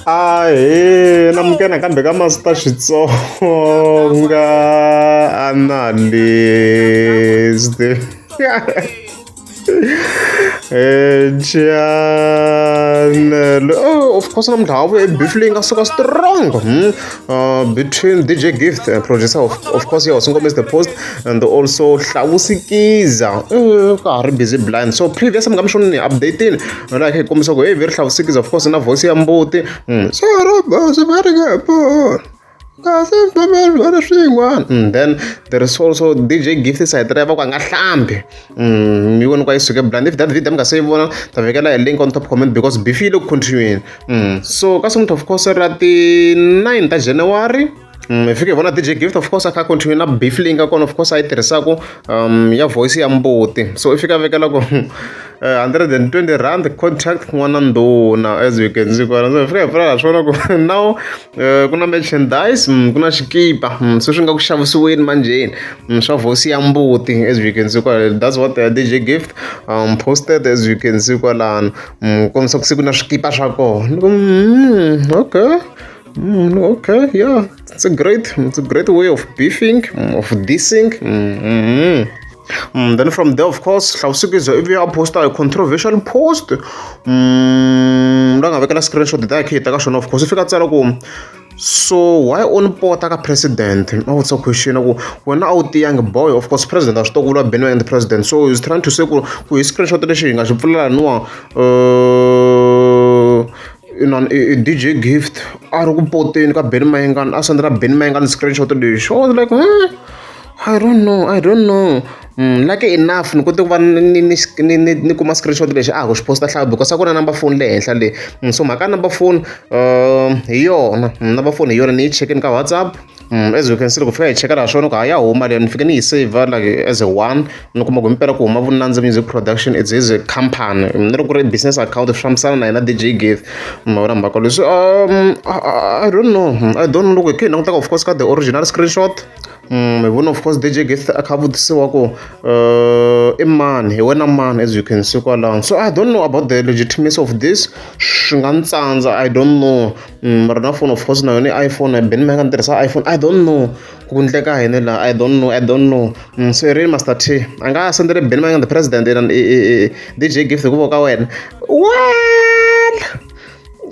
Ahee namukela nakambe ka Master Xitsonga Analyst channel oh, of course namuntlha ha vuye beef leyi nga suka strong between DJ Gift producer of course ya Hosi Ngoma is the post and also Hlawusikiza ka ha ri busy blind so previous mi nga mi swona ni update-ini la hi kha hi kombisa ku hey very Hlawusikiza of course na voice ya mbuti swin'wana then there is also DJ Gift side ra va ku a nga hlambi yi vona ku a yi suke blind if that video mi nga se yi vona ta vekela hi link on top comment because beef yi le ku continue so ka sonto of course ra ti 9 ta January hi fike hi vona DJ Gift of course a kha a continue na beef leyi nga kona of course a yi tirhisaku ya voice ya mbuti so i fika a vekela ku 120 rand contract n'wana ndhuna as you can see kwala so hi fika hi pfula laha swona ku now ku na merchandise ku na xikipa se swi nga ku xavisiweni manjheni swa voice ya mbuti as you can see kwala that's what DJ Gift posted as you can see kwalano kombisa ku se ku na swikipa swa kona ni ku okay. Okay, yeah, it's a great way of beefing, of dissing. Then from there, of course, Hlawusikiza ivi a posta a controversial post. La nga vekela screenshot ta khe ta ka swona of course i fika tsala ku so why u ni pota ka president a vutisa question ku wena a wu tiyangi boy of course president a swi tiva ku vuriwa Benny and president so he's trying to say ku hi screenshot lexi hi nga xi pfulela laniwa inani i DJ Gift a ri ku poteni ka Benny Mayengani a sendela Benny Mayengani screenshot lexi I was like I don't know I don't know lucky enough ni kote ku va ni kuma screenshot lexi a ha ku xi posta hlayo because a ku na number phone le henhla le so mhaka number phone hi yona number phone hi yona ni yi chekini ka WhatsApp. As you can see loko fika hi cheka laha swona ku ha ya huma leyi ni fike ni yi save like as a one ni kuma ku himpela ku huma Vunandzi Music Production it's his company ni ri ku ri business account swi fambisana na yena DJ Gift ma vona mhaka leswi I don't know I don't know loko hi kha hi languta of course ka the original screenshot hi vona of course DJ Gift a kha a vutisiwa ku i mani hi wena mani as you can see kwalano so I don't know about the legitimacy of this swi nga ni tsandza I don't know mara na phone of course na yona i iPhone Benny Mayengani ni tirhisa iPhone I don't know ku endleka yini laha I don't know I don't know so i rini Master T a nga sendele Benny Mayengani the president DJ Gift hi ku ka wena well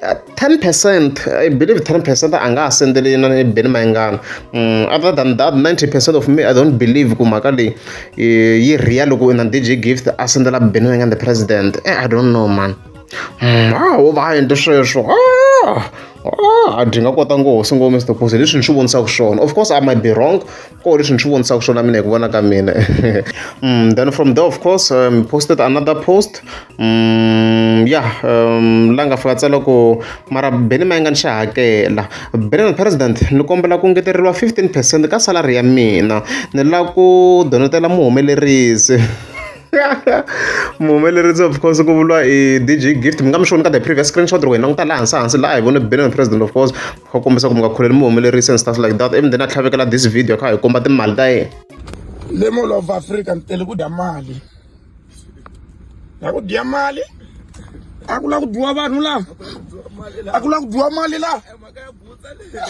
10% I believe 10% a nga ha sendeli na Benny Mayengani other than that 90% of me I don't believe ku mhaka leyi yi real loko na DJ Gift a sendela Benny Mayengani the president I don't know man wo va a endle sweswo a dyi nga kota ngo hosi ngo Mr Post leswi ni swi vonisaka swona of course I might be wrong ko leswi ni swi vonisaka swona mina hi ku vona ka mina then from there of course posted another post yeah la nga fika tsala ku mara Benny Mayengani xa hakela Benny president ni kombela ku ngeteriwa 15% ka salary ya mina ni lava ku donetela muhumelerisi muhumelerisi of course ku vuriwa i DJ Gift mi nga mi swi voni ka the previous screenshot loko hi languta laha hansi hansi laha hi vone Benny president of course kha kombisa ku mi nga kholeli muhumelerisi and stuff like that ivi then a tlhavekela this video kha hi komba timali ta yena le Mall of Africa ni tele ku dya mali la ku dya mali a ku la ku dyiwa vanhu la a ku la ku dyiwa mali la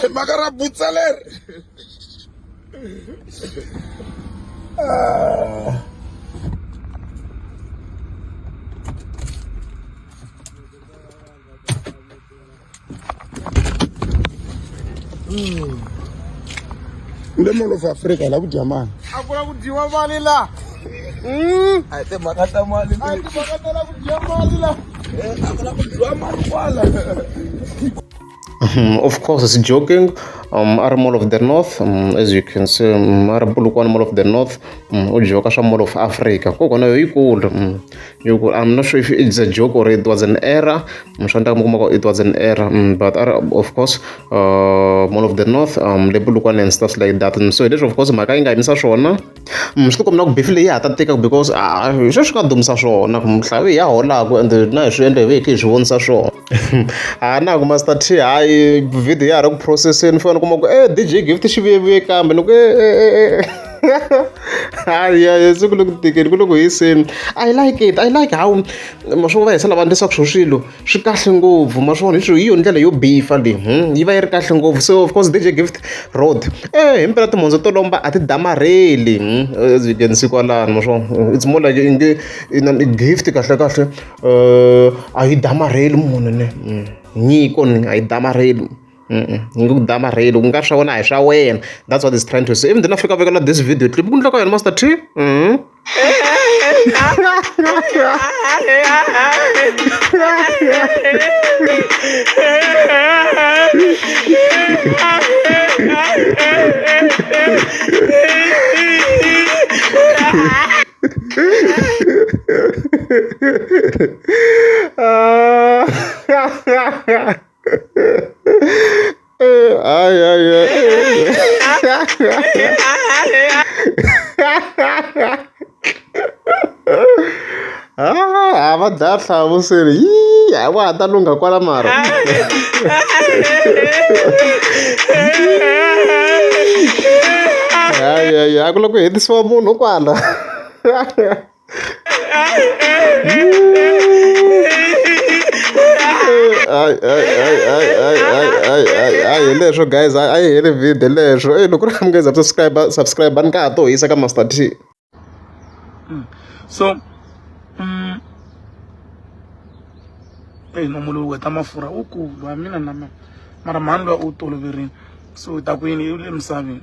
mhaka ra butsa leri Le Mall of Africa la ku dya mali a ku la ku dyiwa mali la a hi timhaka ta mali a hi timhaka ta la ku dya mali la a ku la ku dyiwa mali kwala Of course it's joking a ri Mall of the North as you can see a ri Polokwane Mall of the North u joka swa Mall of Africa kokwana yo yikulu yikulu I'm not sure if it's a joke or it was an error swa endleka mi kuma ku it was an error but of course Mall of the North le Polokwane and stuff like that so hi leswi of course mhaka yi nga yimisa swona swi ti komba na ku beef leyi ya ha ta tika because hi sweswi swi nga dumisa swona nhlayo ya holaku and na hi swi endla hi ve hi kha hi swi vonisa swona ha na ku Master T hayi video ya ha ri ku process-eni fana kuma ku e DJ Gift xi vuyevuye kambe ni ku e. Hayi hayi, se ku le ku tikeni, ku le ku hiseni. I like it, I like how ma swi va hisela vanhu leswaku swo swilo swi kahle ngopfu. Ma swi vona, hi yona ndlela yo bifa leyi, yi va yi ri kahle ngopfu. So of course DJ Gift Road, himpela timhondzo to lomba a ti damarheli, as you can see kwalano. Ma swi vona, it's more like i nge i gift kahle kahle, a yi damarheli munhu ne nyiko ni a yi damarheli, yi nge ku damarheli, ku nga ri swa wena a hi swa wena. That's what is trying to say. Even then a fika vekela this video clip ku ndla ka yena Master T. Ay, ay, ay. Ah, va dlaya hlamuselo yi a wa ha ta lungha kwala mara. Hayi hayi, a ku la ku hetisiwa munhu kwala. Ay ay ay ay ay ay ay ay ay, hi leswo guys, a yi heli video leswo. Ey, loko ri mi nga subscribe, subscribe ni ka ha to hisa ka Master T. So eyi, nomu lowu weta mafurha wu kulu a mina na mara mhani luya u toloverile, so u ta ku yini u le misaveni.